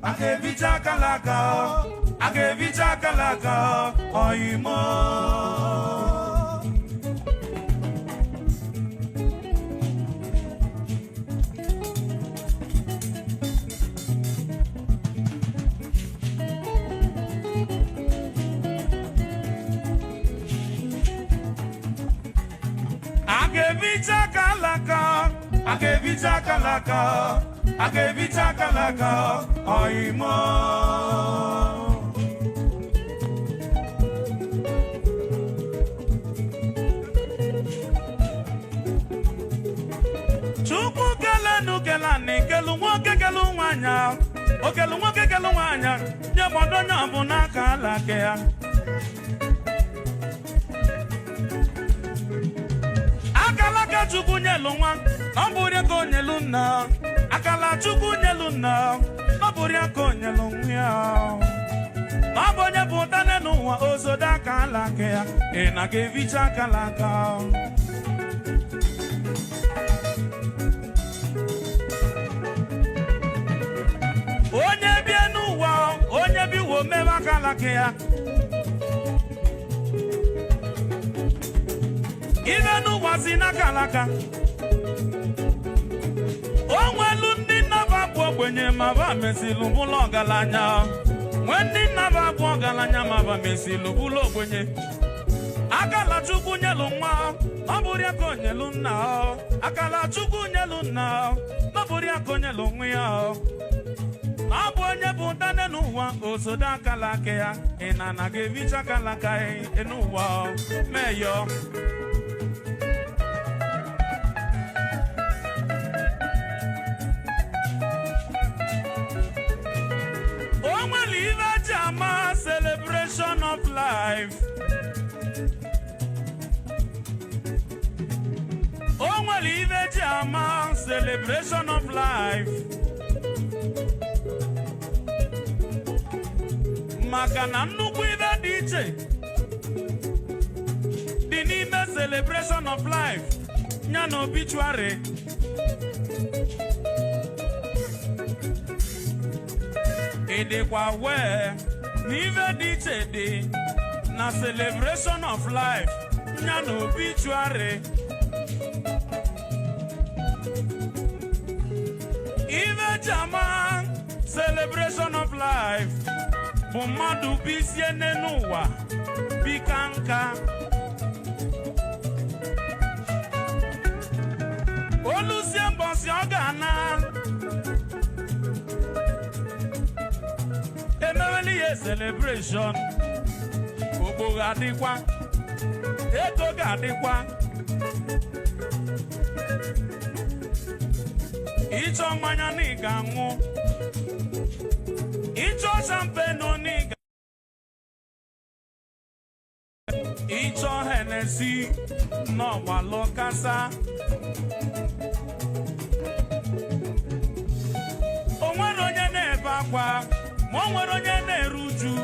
A ga-ebicha akalaka, a ga-ebicha akalaka oyimo. A ga-ebicha akalaka, a ga-ebicha akalaka, a ga-ebicha akalaka oyimo. Chukwu kelenu kelani kelu nwoke kelu nwanyị, okelu nwoke kelu nwanyị, nye mọdụ onye ọbụla aka alaka ya. Akalaka Chukwu nyelu nwa, ọ bụrụ ya ka o nyelu nna. Akala Chukwu nyelu nna, ọ bụrụ ya ka o nyelu nwa ya. Ọ bụ onye bụ ụta n'ụwa ozodo aka alaka ya. Ị na ga-ebicha akalaka. Onye bie n'ụwa, onye bi ụwa omebe akalaka ya. Ibe n'ụwa si n'aka alaka. O nwelu ndị nnaba bụ ogbenye ma ba mesilu bụlụ ọgaranya, nwee ndị nnaba bụ ọgaranya ma ba mesilu bụlụ ogbenye. Akala Chukwu nyelu nwa, ọ bụrụ ya ka o nyelu nna. Akala Chukwu nyelu nna, ọ bụrụ ya ka o nyelu nwa ya. Ọ bụ onye bụ dane n'ụwa osodo akala aka ya. Ị na na ga-ebicha akala aka ya n'ụwa meyọ. O nwere ibe eji ama celebration of life. O nwere ibe eji ama celebration of life, maka na nnukwu ibe dị iche dị n'ime celebration of life ya na obituary. Ị dịkwa wee na ibe dị iche dị na celebration of life ya na obituary. Ibe ji ama celebration of life bụ mmadụ bisie n'elu ụwa bika nka, olusie mbọsị ọ ga-ana, emeweli ya celebration. Ogbo ga-adịkwa, ego ga-adịkwa, ịchọ mmanya na ị ga-aṅụ, ịchọ champagne na ị ga, ịchọ Hennessy n'ọgbalụ kasa. O nwere onye na-ebe akwa, ma o nwere onye na-eru uju.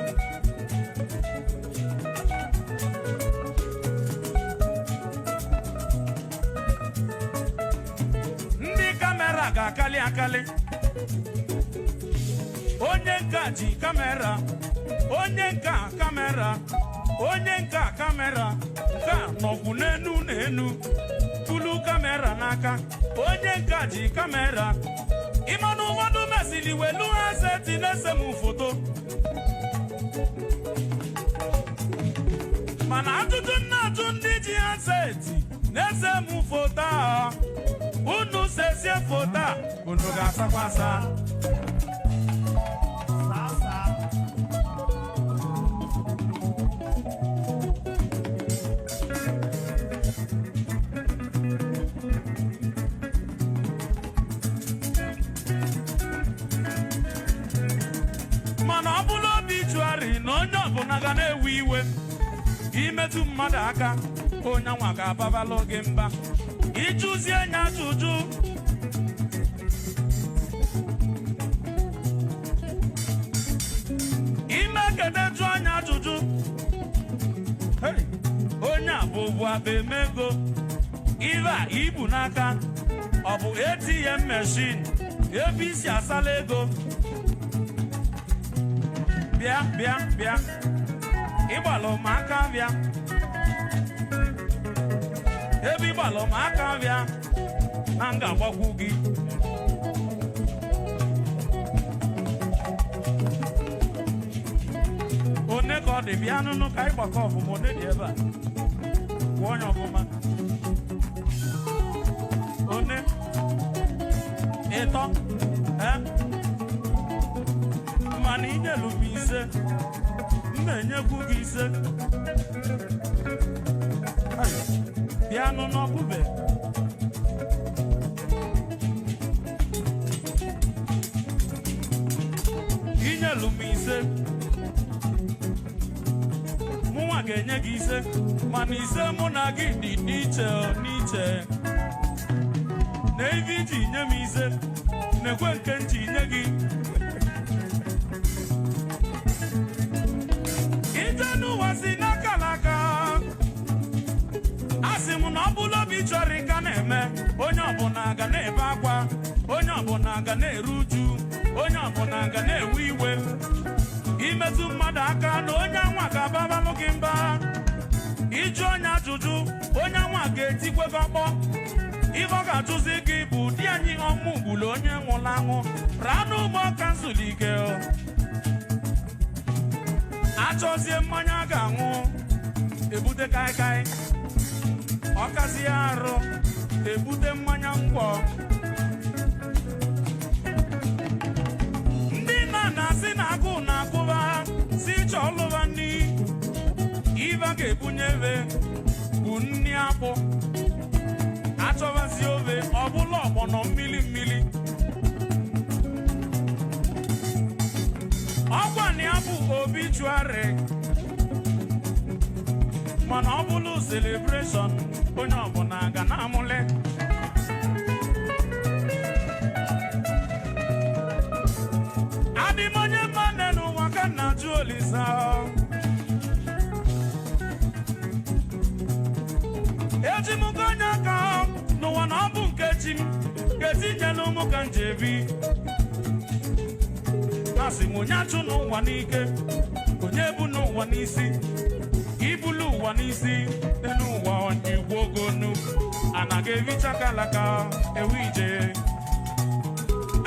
Ndị kamera ga-akali akali. Onye nka ji kamera, onye nka kamera, onye nka kamera nke a nọkwu n'enu n'enu kulu kamera n'aka. Onye nka ji kamera. Ịmanụ ụfọdụ mesili welu ha seti na-ese m foto, mana ajụjụ m na-ajụ ndị ji ha seti na-ese m foto a, unu sesie foto a, unu ga-asakwa asa? Sasa. Mana ọ bụrụ obituary na onye ọbụla ga na-ewe iwe, imetụ mmadụ aka, onye nwa ga-ababalụ gị mba, ịjụzie nya ajụjụ. Ime kede jụ anya ajụjụ. Hey, onye a bụ bụ akpa emego ibe a ibu n'aka, ọ bụ ATM machine ebe isi asala ego. Bịa, bịa, bịa, ịgbalụ m aka, bịa ebe ịgbalụ m aka, bịa na m ga-agbakwu gị. One ka ọ dị? Bịa nụnụ ka anyị gbakọ ọfụma. One dị ebe a? Gwụọ onye ọfụma. One, ịtọ, eh? Mana inyelu m 5, m na-enyekwu gị 5. Ai, bịanụ n'ọkụbe. Inyelu m 5, mụnwa ga-enye gị 5, mana 5 mụ na gị dị n'iche n'iche. Na ife iji nye m 5, na-ekwe nke nji nye gị. Ije n'ụwa si n'aka n'aka. A sị m na ọ bụla obi chọrọ ịka na-eme, onye ọbụla ga na-ebe akwa, onye ọbụla ga na-eru uju, onye ọbụla ga na-ewe iwe. Imetụ mmadụ aka na onye anwa ga-ababalụ gị mba. Ịjụ onye ajụjụ, onye anwa ga-etikwe gị ọkpọ. Ife ọ ga-ajụzi gị bụ di anyị ọmụ gburu onye nwụrụ anwụ raa n'ugbo kansụl ike. Achọzie mmanya a ga-aṅụ, ebute kaikai. Ọkazie arụ, ebute mmanya ngwọ. Ndị nna na-asị na agụụ na-agụba, si chọlụba nni. Ife a ga-ebunye ebe bụ nni akpụ. Achọbazi ove ọbụla ọgbọnọ mmili mmili. Ọgwa na ya bụ obituary, mana ọ bụlụ celebration, onye ọbụla ga na-amụle. Adị m onye mma nne n'ụwa ka nna jụ Olisa. Eji m nke onye aka n'ụwa na ọ bụ nke chi m ga-etinyela ụmụ ka m ji ebi. Asị m, onye achụ n'ụwa n'ike, onye bu n'ụwa n'isi, ibulu ụwa n'isi n'elu ụwa, onye igwe ogonu anaghị evicha kalaka ewu ije.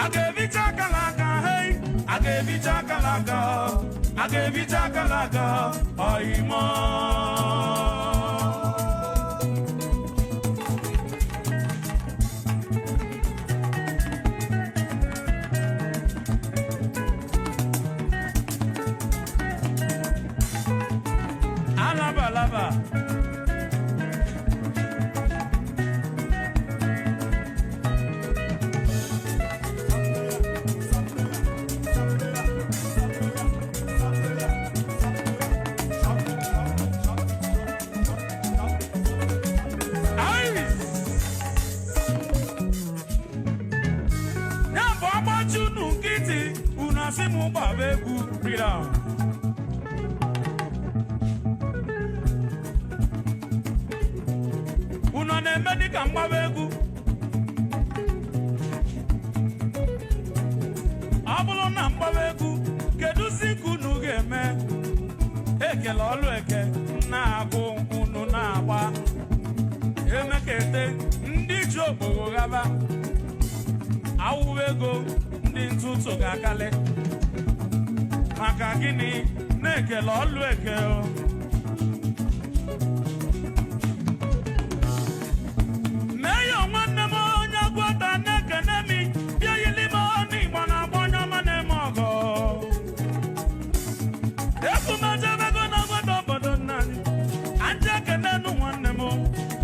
A ga-evicha kalaka, hei, a ga-evicha kalaka, a ga-evicha kalaka ọyịmọ. Alaba alaba. Ai! Ya bụ ọgbachi unu nkịtị, unu asị m gbaba egwu rira. Unu ọ na-eme dịka mgbaba egwu? Ọ bụrụ na mgbaba egwu, kedụzi ka unu ga-eme? Ekele ọlụ eke na-agụ, unu na-agba emekete. Ndị ji okpogho ghaba awụwa ego, ndị ntụtụ ga-akalị. Maka gịnị na-ekele ọlụ eke o? Mee ya nwanne m onye gwọta na-ekene mi. Bịa yili m ọnụ Igbo na-agba onye ọma na-eme ọgọ. Ekwumejebego na gwọta obodo nna anyị anja ekenenu nwanne m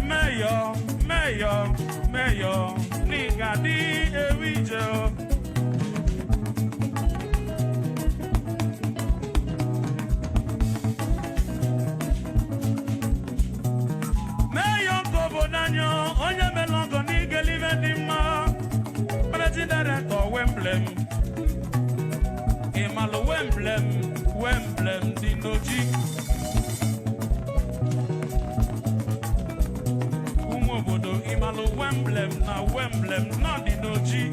meyọ meyọ meyọ n'ịga dị ewu ije o. Meyọ nke obodo anyị, onye mere ọgọ n'igelive dị mma. Managing director Wemblem, ịmalụ Wemblem, Wemblem dị n'oji. Ụmụ obodo, ịmalụ Wemblem na Wemblem nọ dị n'oji.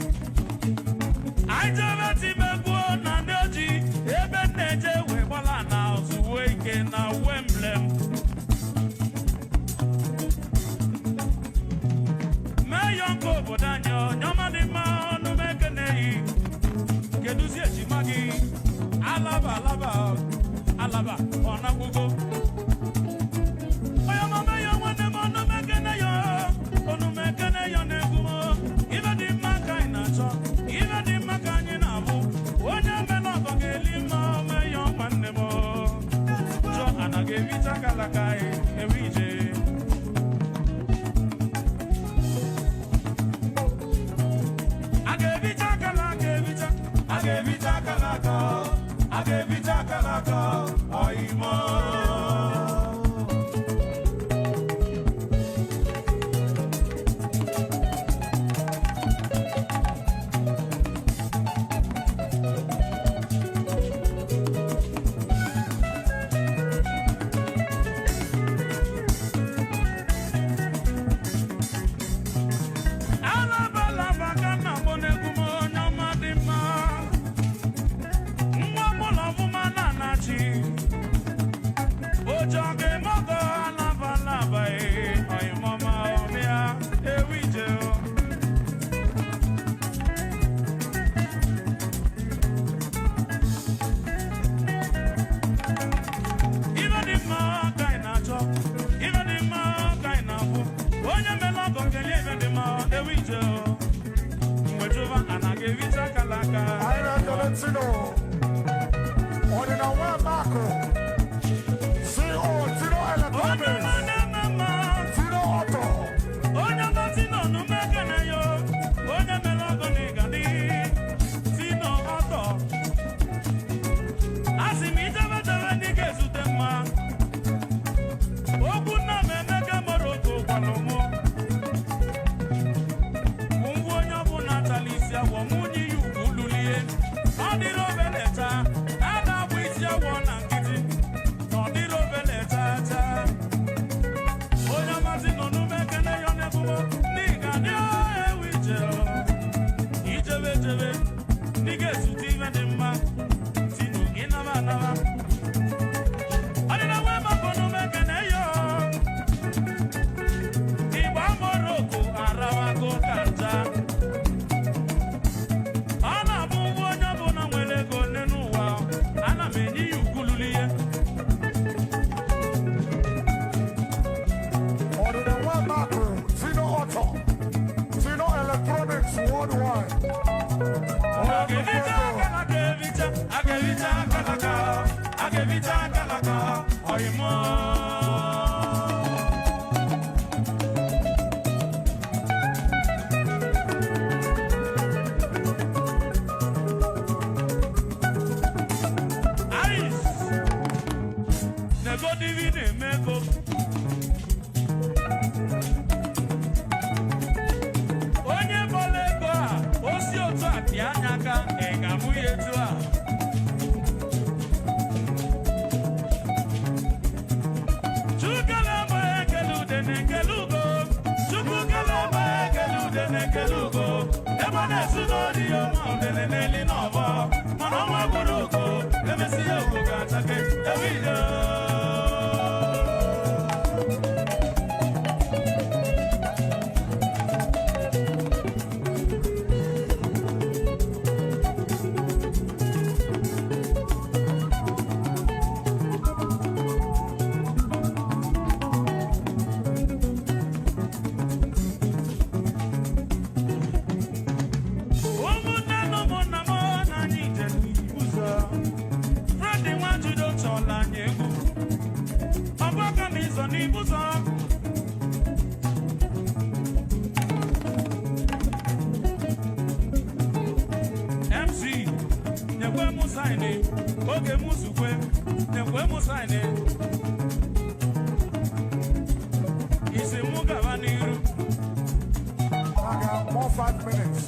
Anyị jebe timegbuo na ndị oji ebe m na-eje. Alaba alaba alaba ọ nakwugo. Onye ọmụme ya, nwanne m, ọnụmekene ya, ọnụmekene ya na-egwu m. Ibe dị mma ka anyị na-achọ, ibe dị mma ka anyị na-abụ. Onye mela ọgọ ga-eli mma ome ya, nwanne m. Jụọ anaghị ebicha kalaka anyị ewe ije. A ga-ebicha akala aka ebicha, a ga-ebicha akala aka, a ga-ebicha akala aka ọyịmọ. Alabalaba ka nna m na-egwu m, onye ọma dị mma. Nwa mụlọ ọfụma na-anachi. Ojo ga-eme ọgọ alabalaba ee, ọyịmọma ọbịa ewu ije o. Ibe dị mma ka anyị na-achọ, ibe dị mma ka anyị na-afụ. Onye mela ọgọ kelee ibe dị mma ewu ije o. Mgbe jụva anaghị ebicha akala aka. Anyị na-ekele Tino. Ọdịna nwa Makụ. CO Tino Onye Electronics. ọma na-eme mma. Tino Auto. Onye ọma Tino n'umekene yo, onye mere ọgọ na ịgadị, Tino ọtọ. Asị m ijebe jebe ndị ga-ezute mma. Okwu nna m Emeka Moroko gwara mụ. Ngwa onye ọbụla tara isi agwọ, nwunye ya ugwu lulie. Ọ dịrị obele taa, a na-agba isi agwọ na nkịtị. Ọ dịrị obele taa taa. Onye ọmasị nọ n'ume ekene ya n'ebubo n'ịga dị ewu ije o. Ijebe jebe n'ịga ezute ibe dị mma tinu gị naba anaba. Ọdịna nwa mapụ n'ume ekene ya o. Igba Moroko arawago ka nja. Ọ na-abụ ụgwọ onye ọbụla nwere ego nne n'ụwa, ana m enye ya ugwu lulu ihe. Ọdịna nwa Makụ. Tino Auto. Tino Electronics Worldwide. A ga-ebicha akalaka ebicha, a ga-ebicha akalaka, a ga-ebicha akalaka, ọyịmọ. Aris, negodivi na-eme ego. Onye bọla ego a, o si otu a pịa anya aka, ị ga-abụ ya etu a. Chukele egbe ekele ude na-ekele ugo. Chukwu kele egbe ekele ude na-ekele ugo. Ebe ọ na-esu n'ori ya ọma udele n'eli n'ọbọ. Mana ọnwa gburu ugo, emesi ya ugo ga-achake ewu ije. Ụmụnne na ụmụnna m, na anyị jere ụzọ. Freddy Nwajudo chọọla anyị egwu. Ọ bụ aka na ịzọ n'ibụzọ. MC, nyekwe m saịnị, oge m zukwe, nyekwe m saịnị. Isi mụ gaba n'iru. I got more 5 minutes.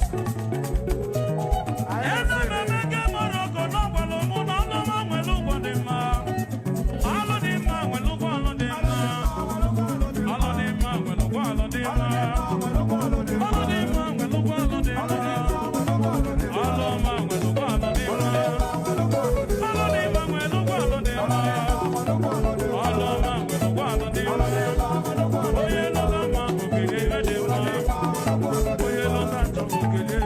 Anyị Eze na-ekele. Emeka Moroko n'ọgwara mụ na ọlụma nwere ụgwọ dị mma. Ọlụ dị mma nwere ụgwọ ọlụ dị mma. Ọlụ dị mma nwere ụgwọ ọlụ dị mma. Ọlụ dị mma nwere ụgwọ ọlụ dị mma. Ọlụ ọma nwere ụgwọ ọlụ dị mma. Ọlụ dị mma nwere ụgwọ ọlụ dị mma. Ọlụ ọma nwere ụgwọ ọlụ dị mma. Onye lọta mma, okele ebe dị mma. Onye lọta njọ, okele.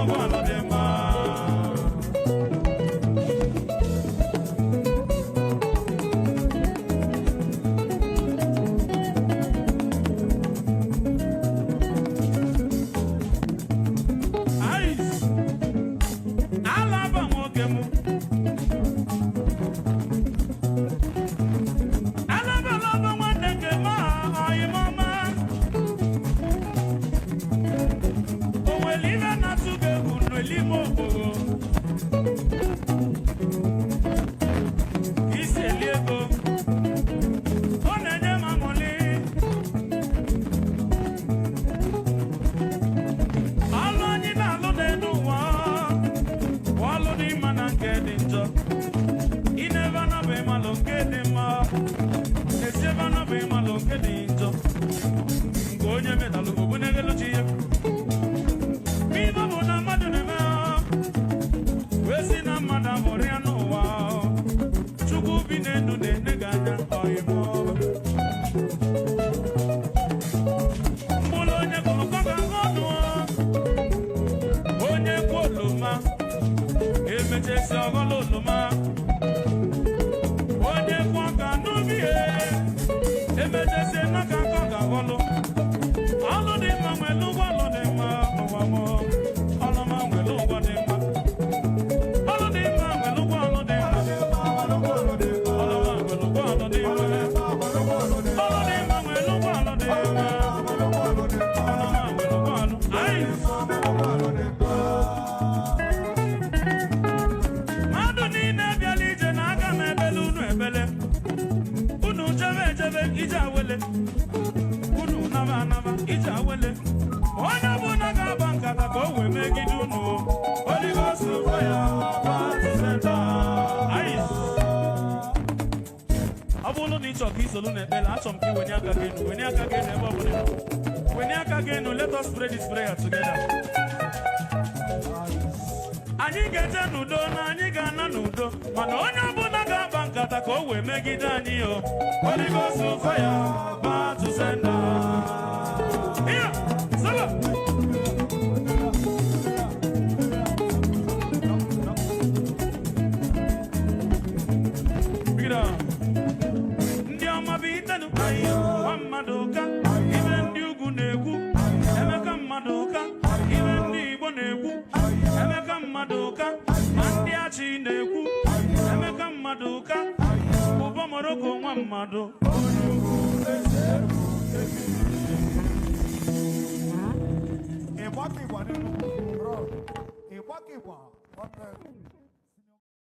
ụgwọ ọlụ dị mma. Ice. Alaba nwoke m. Alaba alaba nwanne nke m ọyị m ọma. O nwere ibe na-atụ gị egwu n'elime okporo. Isi eli ego. Ọ na-enye m aṅụlị. Ọlụ anyị na-alụ n'elu ụwa bụ ọlụ dị mma na nke dị njọ. Ị na-ebe anabụ ịmalụ nke dị mma, esi ebe anabụ ịmalụ nke dị njọ. Nke onye metalụ ogbunegelu chi ya. Ibe bụ na mmadụ na-eme wee sị na mmadụ abụrụ ya n'ụwa. Chukwu bi n'elu na-ene gị anya ọyịmọ. Mkpụrụ onye kụrụ kọ ga-aghọ ọnụ. Onye kwu oloma emechesi ọghọlọ oloma, onye kwu ọka n'ubi ya emechesi n'aka ka ọ ga-aghọlụ. Ọlụ dị mma nwere ụgwọ ọlụ dị mma n'ụwa m. Ọlụma nwere ụgwọ dị mma. Ọlụ dị mma nwere ụgwọ ọlụ dị mma. Ọlụma nwere ụgwọ ọlụ dị mma. Ọlụ dị mma nwere ụgwọ ọlụ dị mma. Ọlụma nwere ụgwọ ọlụ. Ayi! Mmadụ niile bịala ije na aka m ebele unu ebele. Unu jebe ejebe ije awele, unu naba anaba ije awele. Onye ọbụla ga-aba nkata ka o wee megide unu, Holy Ghost fire, back to center. Ayi. Ọ bụrụ na ị chọrọ ka isolu n'ekpere, achọrọ m ka ị wenye aka gị enu, wenye aka gị enu ebe ọ bụla ị nọ. Wenye aka gị enu. Let us pray this prayer together. Anyị ga-eje n'udo na anyị ga-ana n'udo, mana onye ọbụla ga-aba nkata ka o wee megide anyị o, Holy Ghost fire, back to sender. Here, solo. Bring it on. Ndị ọma bụ itenu nwa mmadụ ụka ibe ndị ugwu na-ekwu. Emeka mmadụ ụka ibe ndị Igbo na-ekwu. Emeka mmadụ ụka ma ndị achị na-ekwu. Emeka mmadụ ụka ụbọ Moroko nwa mmadụ. Ịgba ka ịgba n'Enugu, bro. Ịgba ka ịgba, nwanne.